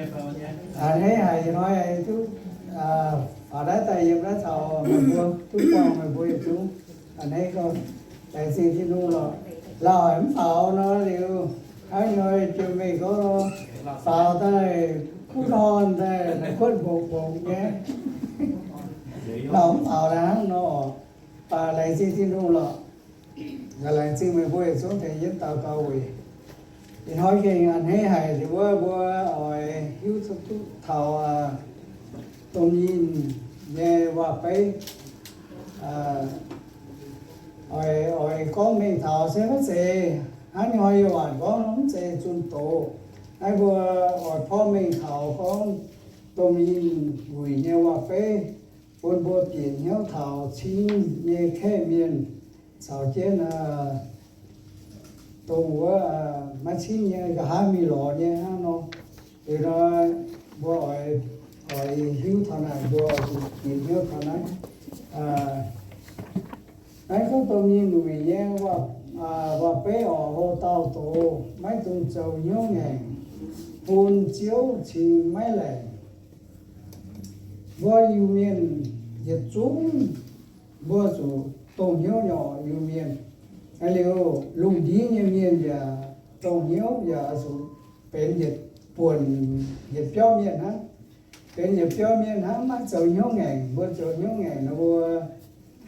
A'hneiv haic, ih hnoi duqv faaux naaiv daaih yiem naaiv taux meih mbuo duqv buangh meih mbuo yietc zungv. A'hneiv gorngv, laengz zingh Tin-Hungh lorqc. Lauh haic mv faaux nor liuz, hnangv ih hnoi jiex mengh gorngv nor, faaux daaih kuv horn daaih naaic kuotv mbongc mbongc nyei. Lauh mv faaux naaiv hnangv nor, baac laengz zingh Tin-Hungh lorqc. Laengz zingh meih mbuo yietc zungv tengx yie daux gaux weic ih hnoi gengh a'hneiv haic, liuz wuov mbuo oix hiuv duqv taux domh nyinh nyei waac-beiv. Oix, oix gorngv mengh taux se maiv zeiz, hnangv hnoi yie waanc gorngv mv zeiz zunh doz. Naaiv mbuo oix porv mengh taux gorngv domh nyinh wuic nyei waac-beiv, bun mbuo bieqc hnyouv taux cingv nyei kaeqv mienh caux jienv dongh wuov maiv cingv nyei, nqa'haav mingh lorz nyei hnangv nor. Liuz nor, mbuo oix, oix hiuv taux naaic, mbuo oix zuqc bieqc hnyouv taux naaiv. Naaiv gorngv domh nyinh wuic nyei waac-beiv oc, hoc dauh doz maiv dungx zoux hnyouv ngaengc, bun Ziouv cingx maiv laengc. Mbuo Iu-Mienh yietc zungv mbuo zuqc dongh hnyouv nyei Iu-Mienh. Liuz lungh ndiev nyei mienh yaac dongh hnyouv, yaac zuqc benx yietc buonc, yietc biauv mienh hnangv. Benx yietc biauv mienh hnangv, maiv zoux hnyouv ngaengc. Mbuo zoux hnyouv ngaengc nor, mbuo hnangv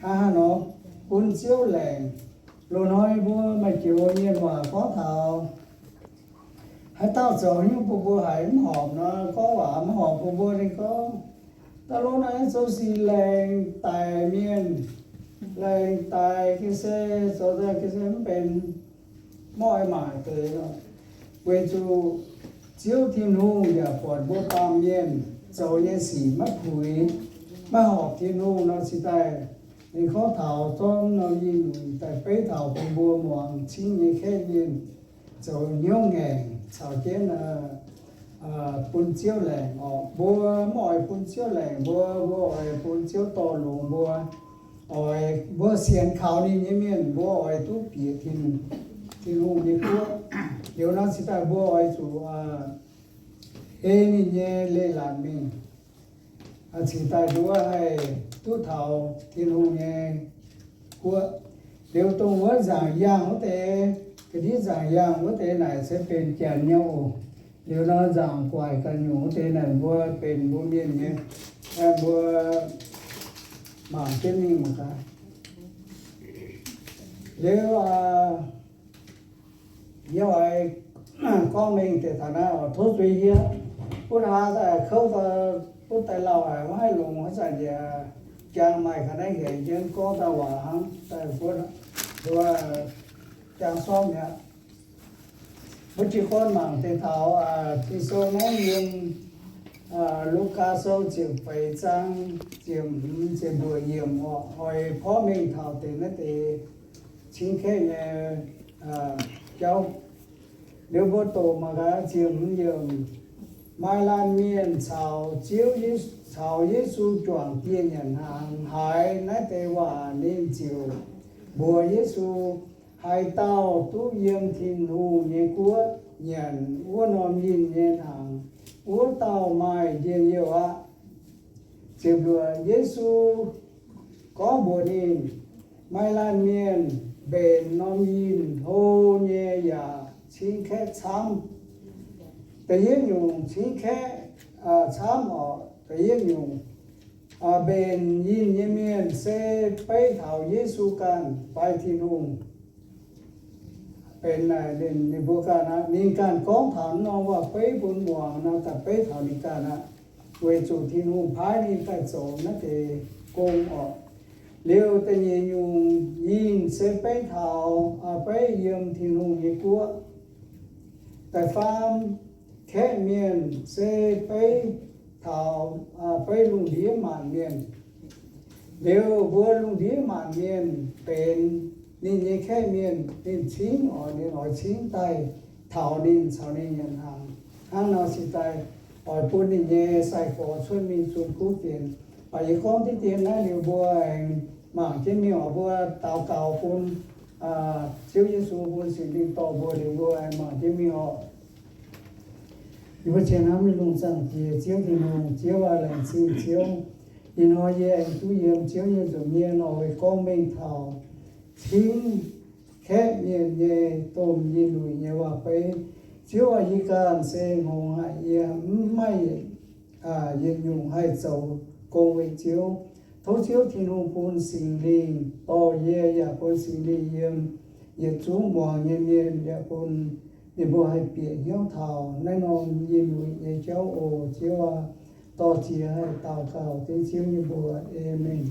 haaix nor bun Ziouv laengc? Loz-hnoi mbuo maaih joux mienh waac gorngv taux haaix dauh zoux hnyouv bun mbuo haiz mv horpc nor, gorngv waac mv horpc bun mbuo, ninh gorngv, da'lov naaiv zoux sic laengc daic mienh, laengc daic ga'sie, zoux daaih ga'sie mv benx, mv oix maaic deix. Weic zuqc Ziouv Tin-Hungh yaac buatc mbuo baamh mienh zoux nyei sic maiv puix, maiv horpc Tin-Hungh nor, cingx daaih ninh gorngv taux zorqv norm nyinh daaih beiv taux bun mbuo muangx cingv nyei kaeqv mienh zoux hnyouv ngaengc caux jienv bun Ziouv laengc oc. Mbuo mv oix bun Ziouv laengc mbuo, mbuo oix bun Ziouv dorh longx mbuo. Oix mbuo sienx kaux ninh nyei mienh, mbuo oix duqv bieqc Tin-Hungh nyei guoqv. Liuz nor cingx daaih mbuo oix zuqc ei ninh nyei leiz-latc mingh, cingx daaih nduov haih duqv taux Tin-Hungh nyei guoqv. Liuz dongh wuov nzaangc yangh wuov deix, ga'ndiev nzaangc yangh wuov deix naaic se benx janx nyei oc. Liuz nor nzaangc guaic ganh nyungc wuov deix naaic mbuo benx mbuo mienh nyei, mbuo mangc jienv mingh mangc gaax. Liuz yie oix gorngv mengh deix taux naaiv oc, tov zuiz yie. Butv hlaax daaih kouv, butv daaih lauh haic, maiv haih longx, haaix zanc yaac jangx maaih ga'naaiv hec jienv gorngv dauh waac hnangv daaih butv, jangx sortv mi'aqv. Mbuo jiez gorn mangc deix taux Ging-Sou naaiv yiem Lugaa Sou ziepc feix zaang ziepc hmz ziepc luoqc yiemc oc. Oix porv mengh taux deix naaiv deix cingv kaeqv nyei jauv. Liuz mbuo doqc mangc gaax ziepc hmz yiemc. Maaih laanh mienh caux Ziouv, caux Yesu juangc dieh nyanc hnaangx. Haiz naaiv deix waac ninh ziouc mbuox Yesu, Haaix dauh duqv yiem Tin-Hungh nyei guoqv nyanc wuov norm yinh nyei hnaangx, wuov dauh maaih njien-youh aqv. Ziepc luoqc, Yesu gorngv mbuox ninh, Maaih laanh mienh mbenc norm yinh hlo nyei yaac cingv kaeqv camv. Da'yietv nyungc cingv kaeqv camv oc. Da'yietv nyungc mbenc yinh nyei mienh se beiv taux Yesu ganh fai Tin-Hungh. Benx naaic ninh mbuo ganh aqv. Ninh ganh gorngv taux norm waac-beiv bun muangx nor, daaih beiv taux ninh ganh aqv. Weic zuqc Tin-Hungh paaiv ninh daaih zoux naaiv deix gong oc. Liuz da'nyeic nyungc yinh se beiv taux, beiv yiem Tin-Hungh nyei guoqv. Da'faam kaeqv mienh se beiv taux, beiv lungh ndiev maanc mienh. Liuz mbuo lungh ndiev maanc mienh benx ninh nyei kaeqv mienh, ninh cingv oc, ninh oix cingv daaih taux ninh, caux ninh nyanc hnaangx. Hnangv nor cingx daaih oix bun ninh nyei sai-gorx cuotv mingh zunh kuv fienx. Baac yie gorngv diqv dien naaiv liuz mbuo aengx mangc jienv mingh oc. Mbuo daux gaux bun Ziouv Yesu bun Singx Lingh dorh mbuo liuz mbuo aengx mangc jienv mingh oc. Yie mbuo qiemx hnamv nyei lungh zaangc Diex, Ziouv Tin-Hungh, Ziouv aac, laengz zingh Ziouv. Ih hnoi yie aengx duqv yiem Ziouv nyei nza'hmien oix gorngv mengh taux cingv kaeqv mienh nyei domh yie luic nyei waac-beiv. Ziouv aac, yie ganh se hngongx haic, yie mv maaih yietc nyungc haih zoux gong weic Ziouv. Tov Ziouv Tin-Hungh bun Singx Lingh dorh yie yaac bun Singx Lingh yiem yietc zungv muangx nyei mienh yaac bun ninh mbuo haih bieqc hnyouv taux naaiv norm yie luic nyei jauv oc. Ziouv aac, dorh ziex haih daux gaux dengv Ziouv nyei mbuox. Aamen.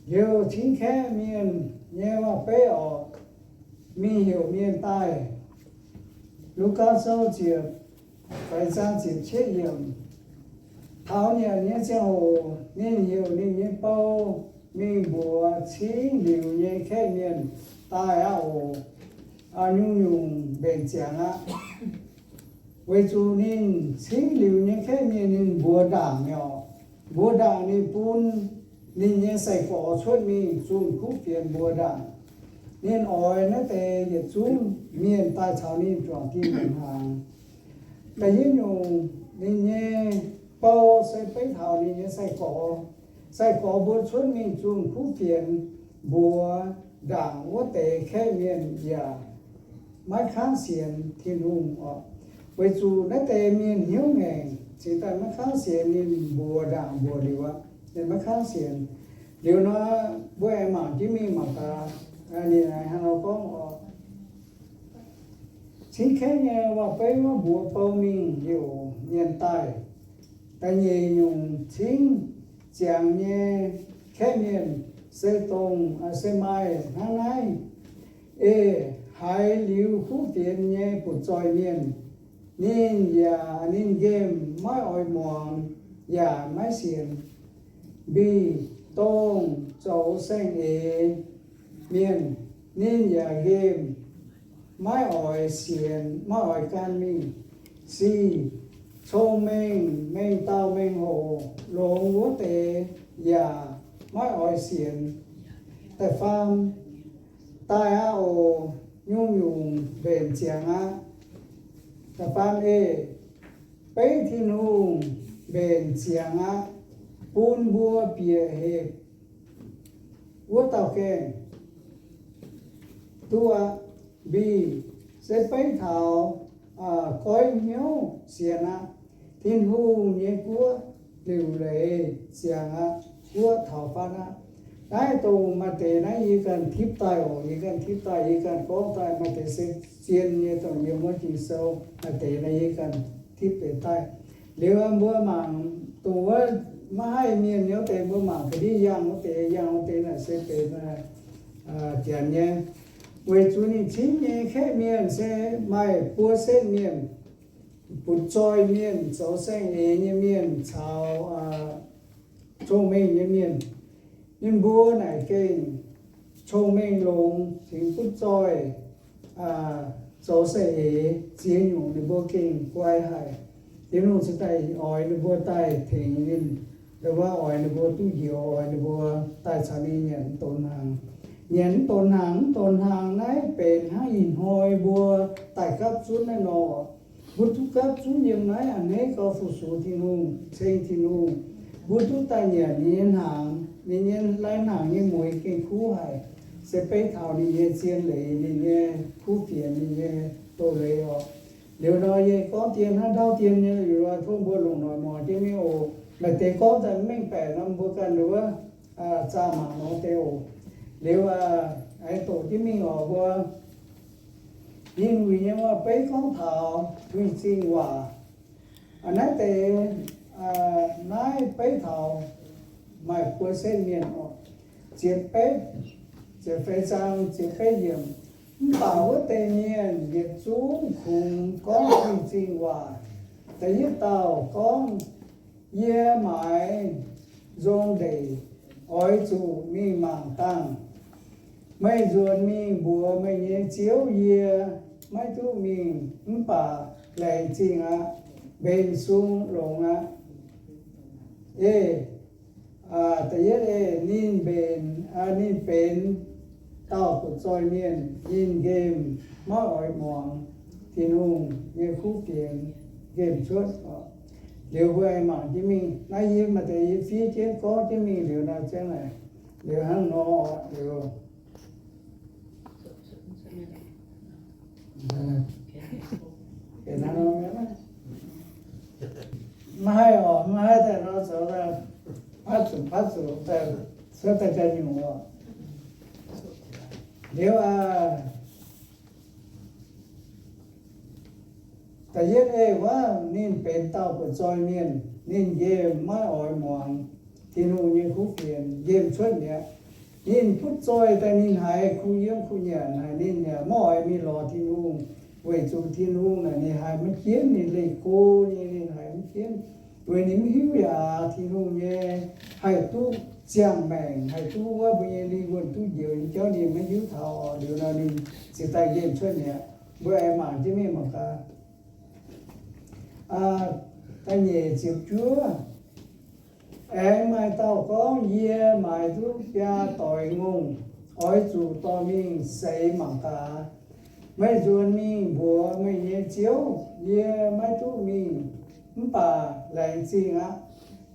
Liuz cingv kaeqv mienh nyei waac-beiv oc, mingh heuc mienh daaih. Lugaa Sou ziepc faix zaang ziepc cietv yiemc. Taux nyanc nyei ziangh hoc ninh heuc ninh nyei bou mingh mbuox cingv liuz nyei kaeqv mienh daaih aqv oc. Nyungc-nyungc mbenc ziangx aqv. Weic zuqc ninh cingv liuz nyei kaeqv mienh ninh mbuox ndaangc nyei oc. Mbuox ndaangc ninh bun ninh nyei sai-gorx cuotv mingh zunh kuv fienx mbuox ndaangc. Ninh oix naaiv deix yietc zungv mienh daaih caux ninh juangc Tin-Hungh hnaangx. Da'yietv nyungc, ninh nyei bou se beiv taux ninh nyei sai-gorx. Sai-gorx mbuo cuotv mingh zunh kuv fienx mbuox ndaangc wuov deix kaeqv mienh yaac maiv kangv sienx Tin-Hungh oc. Weic zuqc naaiv deix mienh hnyouv ngaengc, cingx daaih maiv kangv sienx ninh mbuox ndaangc mbuox liuz aqv, ninh maiv kangv sienx. Liuz nor, mbuo aengx mangc jienv mingh mangc gaax, ninh aengx hnangv nor gorngv oc. Cingv kaeqv nyei waac-beiv wuov mbuox bou mingh heuc mienh daaih. Da'nyeic nyungc cingv ziangx nyei kaeqv mienh se dongh, se maaih hnangv naaiv. Eix haiz liuz kuv fienx nyei butv-zoih mienh, ninh yaac, ninh nqemh maiv oix muangx yaac maiv sienx. Mbic dongh zoux saeng-eix mienh, ninh yaac nqemh maiv oix sienx, maiv oix gan mingh. Sic, cong-mengh, mengh dauh mengh hoc longx wuov deix yaac maiv oix sienx. Da'faam, daaih aqv oc, nyungc-nyungc mbenc ziangx aqv. Da'faam eix, beiv Tin-Hungh mbenc ziangx aqv, bun mbuo bieqc hepc wuov dauh gaengh duqv aqv. Mbic se beiv taux goiv hnyouv sienx aqv. Tin-Hungh nyei guoqv liuc leiz ziangx aqv, guoqv taux fatv aqv. Naaiv dongh maaih deix naaiv yie ganh tipv daaih oc, yie ganh tipv daaih, yie ganh gorngv daaih, maaih deix se zien nyei dongh yiem wuov Ging-Sou, maaih deix naaiv yie ganh tipv deix daaih. Liuz mbuo mangc dongh wuov maiv haih mienh nyei wuov deix, mbuo mangc ga'ndiev yangh wuov deix, yangh wuov deix naaic se benx janx nyei. Weic zuqc ninh cingv nyei kaeqv mienh se maaih buo setv mienh, butv-zoih mienh, zoux saeng-eix nyei mienh caux cong-mengh nyei mienh. Ninh mbuo naaic gengh cong-mengh longx, cingx butv-zoih zoux saeng-eix ziex nyungc ninh mbuo gengh guai haic. Tin-Hungh cingx daaih oix ninh mbuo daaih tengx ninh, ndongc wuov oix ninh mbuo duqv njoux, oix ninh mbuo daaih caux ninh nyanc mv donx hnaangx. Nyanc mv donx hnaangx, mv donx hnaangx naaiv benx hnangv ih hnoi mbuo daaih gapv zunv naaiv nor. Mbuo duqv gapv zunv yiem naaiv a'hneiv gauh fu-sux Tin-Hungh, ceng Tin-Hungh. Mbuo duqv daaih nyanc ninh nyei hnaangx, ninh nyei lai-hnaangx nyei mueix gengh kuv haic, se beiv taux ninh nyei zien leiz, ninh nyei kuv fienx, ninh nyei doz-leiz oc. Liuz nor yie gorngv dien hnangv ndau dien nyei, liuz nor tov mbuo longc noic muangx jienv mingh oc. Maaih deix gorngv daaih mv mengh baeqc nor mbuo ganh ndongc wuov zaah mangc nor deix oc. Liuz aengx doqc jienv mingh oc mbuo. Ninh wuic nyei waac-beiv gorngv taux tuingx zingh waac. Naaiv deix, naaiv beiv taux maaih buo setv mienh oc. Ziepc betv, ziepc feix zaang ziepc betv yiemc. Mv baac wuov deix mienh yietc zungv kungx gorngv tuingx zingh waac. Da'yietv dauh gorngv, Yie maaiz nzong ndeic, oix zuqc mingh mangc dangh. Meih nzuonx mingh mbuox meih nyei ziouv, Yie maiv duqv mingh, mv baac laengz zingh aqv. Mbenc sung longx aqv. Eix, da'yietv eix, ninh mbenc, ninh benx dauh butv-zoih mienh, ninh nqemh maiv oix muangx Tin-Hungh nyei kuv fienx, nqemh cuotv oc. Liuz mbuo aengx mangc jienv mingh. Naaiv yie maaih deix yie fiev jienv gorngv jienv mingh liuz nor ziangv naaic, liuz hnangv nor oc, liuz maiv haih oc, maiv haih daaih nor zoux daaih, patv zuqc patv zuqc daaih, cuotv daaih jaa-nyungc oc. Liuz aac, da'yietv ei wuov, ninh benx dauh butv-zoih mienh, ninh nqemh maiv oix muangx Tin-Hungh nyei kuv fienx, nqemh cuotv mi'aqv. Ninh butv-zoih daaih ninh haiz kuh yiem kuh nyanc haic, ninh yaac maiv oix mingh lorz Tin-Hungh, weic zuqc Tin-Hungh naaic ninh haiz maiv jienv, ninh leih go nyei, ninh haiz maiv jienv, weic ninh maiv hiuv yaac Tin-Hungh nyei haih duqv ziangh maengc, haih duqv wuov mbuo nyei lingh wuonh duqv njoux nyei jauv ninh maiv hiuv taux oc. Liuz nor ninh ziouc daaih nqemh cuotv mi'aqv. Mbuo aengx mangc jienv mingh mangc gaax. Da'nyeic ziepc juov. Aengx maaih dauh gorngv, Yie maaiz duqv biaa doix ngongh, oix zuqc dorh mingh seix mangc gaax. Meih nzuonx mingh mbuox meih nyei ziouv, Yie maiv duqv mingh, mv baac laengz zingh aqv.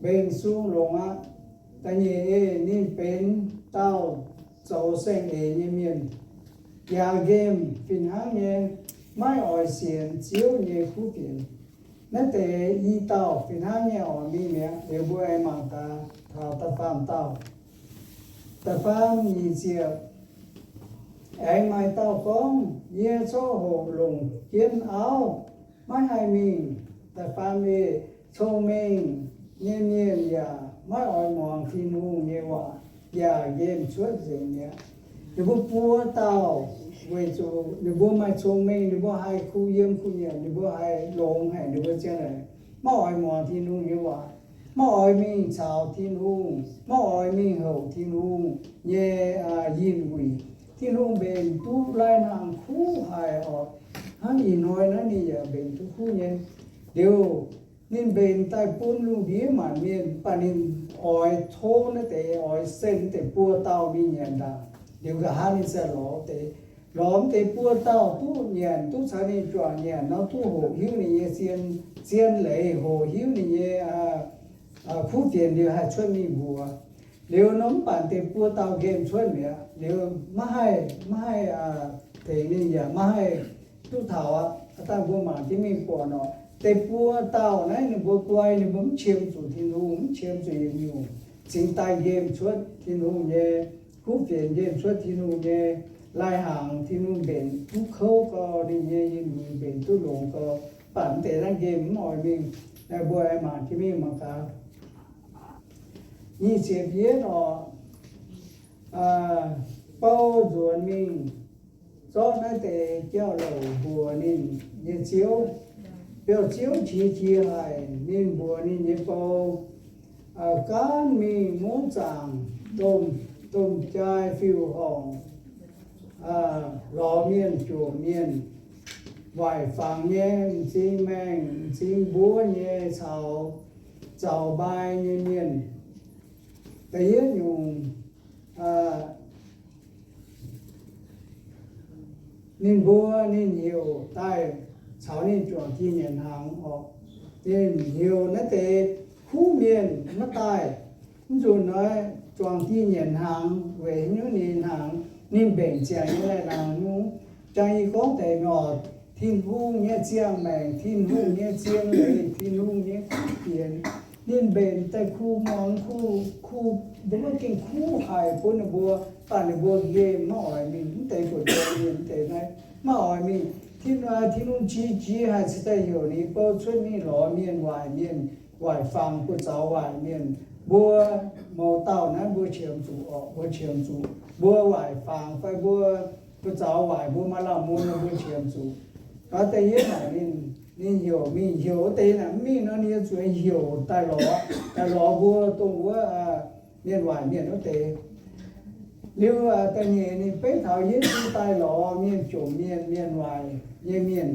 Mbenc sung longx aqv. Da'nyeic ei ninh benx dauh zoux saeng-eix nyei mienh, yaac nqemh fih hnangv nyei, maiv oix sienx Ziouv nyei kuv fienx. Naaiv deix i dauh fih hnangv nyei oix mingh mi'aqv. Liuz mbuo aengx mangc gaax taux da'faam dauh. Da'faam nyic ziepc. Aengx maaih dauh gorngv, Yie zorqv hoqc longc jienv auv, maiv haih mingh. Da'faam ei, cong-mengh nyei mienh yaac maiv oix muangx Tin-Hungh nyei waac, yaac nqemh cuotv nzengc mi'aqv. Ninh mbuo buo dauh, weic zuqc ninh mbuo maaih cong-mengh, ninh mbuo haih kuh yiem kuh nyanc, ninh mbuo haih longx haic, ninh mbuo ziangh naaic maiv oix muangx Tin-Hungh nyei waac, maiv oix mingh caux Tin-Hungh, maiv oix mingh houc Tin-Hungh nyei yinh wuic. Tin-Hungh mbenc duqv lai-hnaangx kuv haic oc. Hnangv ih hnoi naaiv ninh yaac mbenc duqv kuv nyei. Liuz ninh mbenc daaih bun lungh ndiev maanc mienh, mv baac ninh oix tov naaiv deix, oix send deix buo dauh mingh nyanc ndaangc. Liuz nqa'haav ninh ziouc lorz deix, lorz deix buo dauh duqv nyanc, duqv caux ninh juangc nyanc nor, duqv hoqc hiuv ninh nyei zien, zien leiz, hoqc hiuv ninh nyei kuv fienx liuz haih cuotv mingh mbuox. Liuz nor mv baac deix buo dauh nqemh cuotv mi'aqv. Liuz maiv haih, maiv haih tengx ninh yaac maiv haih duqv taux aqv. Dangh mbuo mangc jienv mingh buatc nor, deix buo dauh naaiv ninh mbuo guai, ninh mbuo mv qiemx zuqc Tin-Hungh, mv qiemx zuqc yietc nyungc, cingx daaih nqemh cuotv Tin-Hungh nyei kuv fienx, nqemh cuotv Tin-Hungh nyei lai-hnaangx. Tin-Hungh mbenc duqv kouv gau, ninh nyei yinh wuic mbenc duqv longx gau, mv baac mv deix naaiv nqemh mv oix mingh. Mbuo aengx mangc jienv mingh mangc gaax. Nyic ziepc yietv oc. Bou nzuonx mingh zorqv naaiv deix jauv-louc mbuox ninh nyei ziouv. Biauv-ziouv qiex jiez haic, ninh mbuox ninh nyei bou, Gaanv mingh mungv zaangc domh, domh jaa fiuv-horngc, lorz mienh, jomc mienh, waaic fangx nyei, m'zing maengh, m'zing mbuov nyei caux zaux mbai nyei mienh. Da'yietv nyungc, ninh mbuo, ninh heuc daaih caux ninh juangc dieh nyanc hnaangx oc. Ninh heuc naaiv deix kuv mienh maiv daaih. Mv nzunc hnoi juangc dieh nyanc hnaangx weic haaix nyungc? Ninh hnaangx, ninh mbenc ziangx nyei lai-hnaangx nyungc. Jangx yie gorngv deix oc, Tin-Hungh nyei ziangh maengc, Tin-Hungh nyei zien leiz, Tin-Hungh nyei kuv fienx, ninh mbenc daaih kuh muangx kuh, kuh, mbuo maiv gengh kuv haic bun ninh mbuo, mv baac ninh mbuo nqemh maiv oix mingh. Mv deix buatc mbuo mienh mv deix naaiv maiv oix mingh. Tin, Tin-Hungh qiex jiez haic cingx daaih heuc ninh bou cuotv mingh lorz mienh waaic mienh, waaic fangx, buoz-zaux waaic mienh. Mbuo mouz dauh naaiv mbuo qiemx zuqc oc, mbuo qiemx zuqc mbuo waaic fangx fai mbuo buoz-zaux waaic, mbuo maaih lamh mun nor mbuo qiemx zuqc. Gaax da'yietv naaic ninh, ninh heuc mingh, heuc wuov deix naaic mv mingh nor, ninh yaac zuqc heuc daaih lorz, daaih lorz mbuo dongh wuov mienh waaic mienh wuov deix. Liuz da'nyeic ninh beiv taux Yesu daaih lorz mienh jomc mienh, mienh waaic nyei mienh.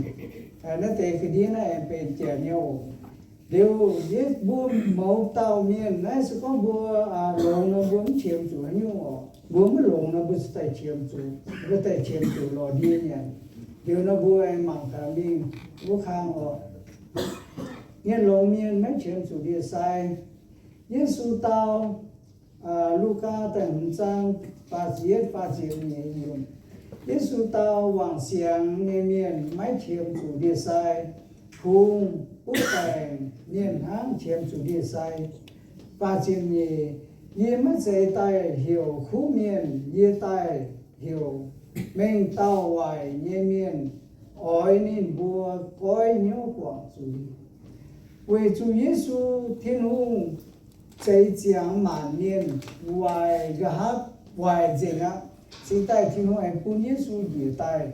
Naaiv deix ga'ndiev naaiv aengx benx janx nyei oc. Liuz yie, mbuo mouz dauh mienh naaiv se gorngv mbuo longx nor mbuo mv qiemx zuqc haaix nyungc oc. mbuo maiv longx nor, mbuo daaih qiemx zuqc, mbuo daaih qiemx zuqc lorz ndie nyanc. Liuz nor mbuo aengx mangc gaax mingh wuov kang oc. Mienh longx mienh maiv qiemx zuqc ndie-sai. Yesu dau, Lugaa da'hmz zaang faah ziepc yietv, faah ziepc nyeic yiemc. Yesu dau, Wangc siangx nyei mienh maiv qiemx zuqc ndie-sai. Kungx butv baengc mienh hnangv qiemx zuqc ndie-sai. Faah ziepc nyeic, Yie maiv zeiz daaih heuc kuv mienh, yie daaih heuc mengh dauh waaic nyei mienh, oix ninh mbuo goiv hnyouv guangc zuiz. Weic zuqc Yesu, Tin-Hungh zeix ziangx maanc mienh waaic nqa'haav, waaic nzengc aqv. Cingx daaih Tin-Hungh aengx bun Yesu njiec daaih,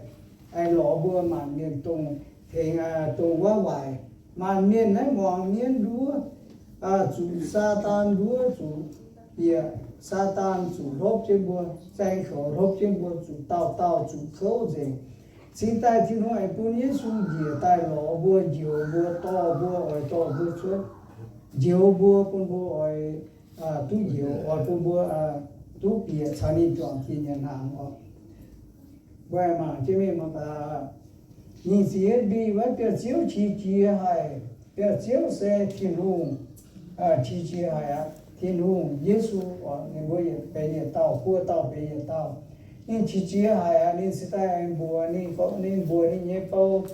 aengx lorz mbuo maanc mienh dongh tengx, dongh wuov waaic. Maanc mienh naaiv muangx mienv nduov, zuqc Saadaan nduov, zuqc bieqc Saadaan zuqc hlopv jienv mbuo, saeng-koux hlopv jienv mbuo, zuqc dauh dauh zuqc kouv nzengc. Cingx daaih Tin-Hungh aengx bun Yesu njiec daaih lorz mbuo, njoux mbuo, dorh mbuo, oix dorh mbuo cuotv, njoux mbuo, bun mbuo oix duqv njoux, oix bun mbuo duqv bieqc caux ninh juangc jiex nyanc hnaangx oc. Mbuo aengx mangc jienv mingh mangc gaax. Nyic ziepc yietv, Mingh wuov biauv-ziouv qiex jiez haic. Biauv-ziouv se Tin-Hungh qiex jiez haic aqv. Tin-Hungh, Yesu, ninh mbuo yietc benx yietc dauh, buo dauh benx yietc dauh. Ninh qiex jiez haic aqv. Ninh cingx daaih aengx mbuox ninh, ninh mbuox ninh nyei bou,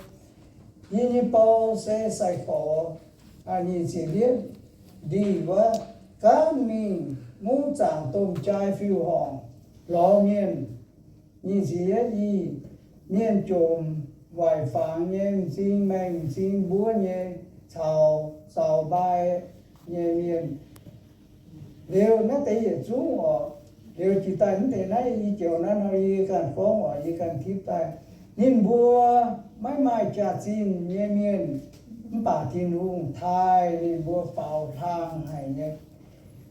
Yie nyei bou se sai-gorx. Nyic ziepc yietv, Ndih wuov, gaanv mingh mungv zaangc domh jai fiuv-horngc lorz mienh. Nyic ziepc yietv, Ih mienh jomc waaic fangx nyei, m'zing maengh m'zing mbuov nyei, caux zaux mbai nyei mienh. Liuz naaiv deix yietc zungv oc, liuz jiex daaih mv deix naaiv yie joux naaiv nor yie ganh gorngv oc, yie ganh tipv daaih. Ninh mbuo maiv maaih jaax-zinh nyei mienh, mv baac Tin-Hungh taaih ninh mbuo faaux hlang haic nyei,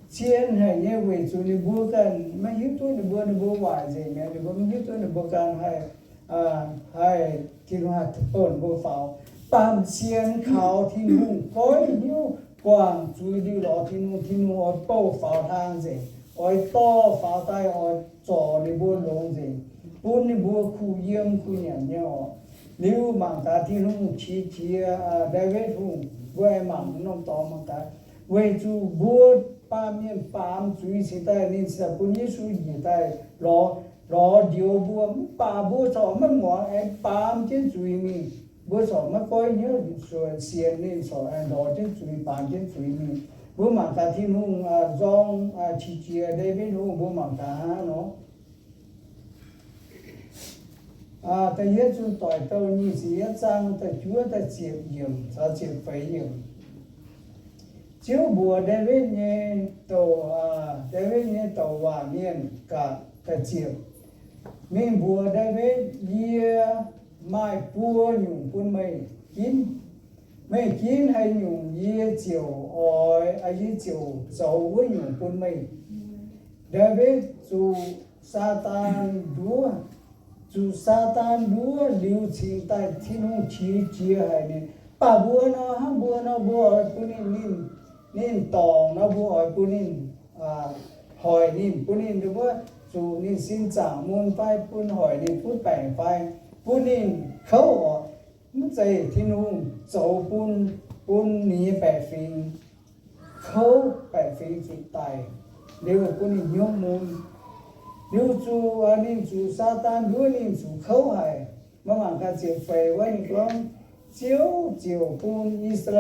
cien haic nyei, weic zuqc ninh mbuo ganh maiv hiuv duqv ninh mbuo, ninh mbuo waaic nzengc mi'aqv. Ninh mbuo maiv hiuv duqv ninh mbuo ganh haih, haih Tin-Hungh haih bouh ninh mbuo faaux. Baamh cien kaux Tin-Hungh goiv hnyouv guangc zuiz ndui lorz Tin-Hungh, Tin-Hungh oix bouh faaux hlang nzengc, oix dorh faaux daaih, oix zorc ninh mbuo longx nzengc, bun ninh mbuo kuh yiem kuh nyanc nyei oc. Liuz mangc gaax Tin-Hungh qiex jiez Ndaawitv Hungh, mbuo aengx mangc norm dorngx mangc gaax. Weic zuqc mbuo baamh mienh baamz zuiz cingx daaih, ninh ziouc bun Yesu njiec daaih lorz, lorz njoux mbuo, mv baac mbuo corc maiv muangx, aengx baamz jienv zuiz mingh. Mbuo corc maiv goiv hnyouv sienx ninh, corc aengx lorz jienv zuiz, baamz jienv zuiz mingh. Mbuo mangc gaax Tin-Hungh nzorng qiex jiez Ndaawitv Hungh, mbuo mangc gaax hnangv nor. Da'yietv Zunh Doic Douh nyic ziepc yietv zaang da'juov, da'ziepc yiemc caux ziepc feix yiemc. Ziouv mbuox Ndaawitv nyei douc, Ndaawitv nyei douc waac mienh gaax, da'ziepc, Mingh mbuox Ndaawitv, Yie maaih buo nyungc bun meih ginv. Meih ginv haaix nyungc, yie ziouc oix, yie ziouc zoux wuov nyungc bun meih. Ndaawitv zuqc Saadaan nduov, zuqc Saadaan nduov liuz cingx daaih Tin-Hungh qiex jiez haic ninh. Mv baac mbuo nor, hnangv mbuo nor, mbuo oix bun ninh, ninh, ninh dorngc nor, mbuo oix bun ninh, hoic ninh, bun ninh wuov, zuqc ninh sin zaangc mun fai bun hoic ninh butv baengc fai bun ninh kouv oc. Mv zeiz, Tin-Hungh zoux bun, bun ninh nyei baeqc fingx kouv, baeqc fingx zuqc daic, liuz bun ninh hnyouv mun. Liuz zuqc, ninh zuqc Saadaan nduov ninh zuqc kouv haic. Maiv mangc gaax ziepc feix wuov ninh gorngv, Ziouv ziouc bun I^saa^laa^en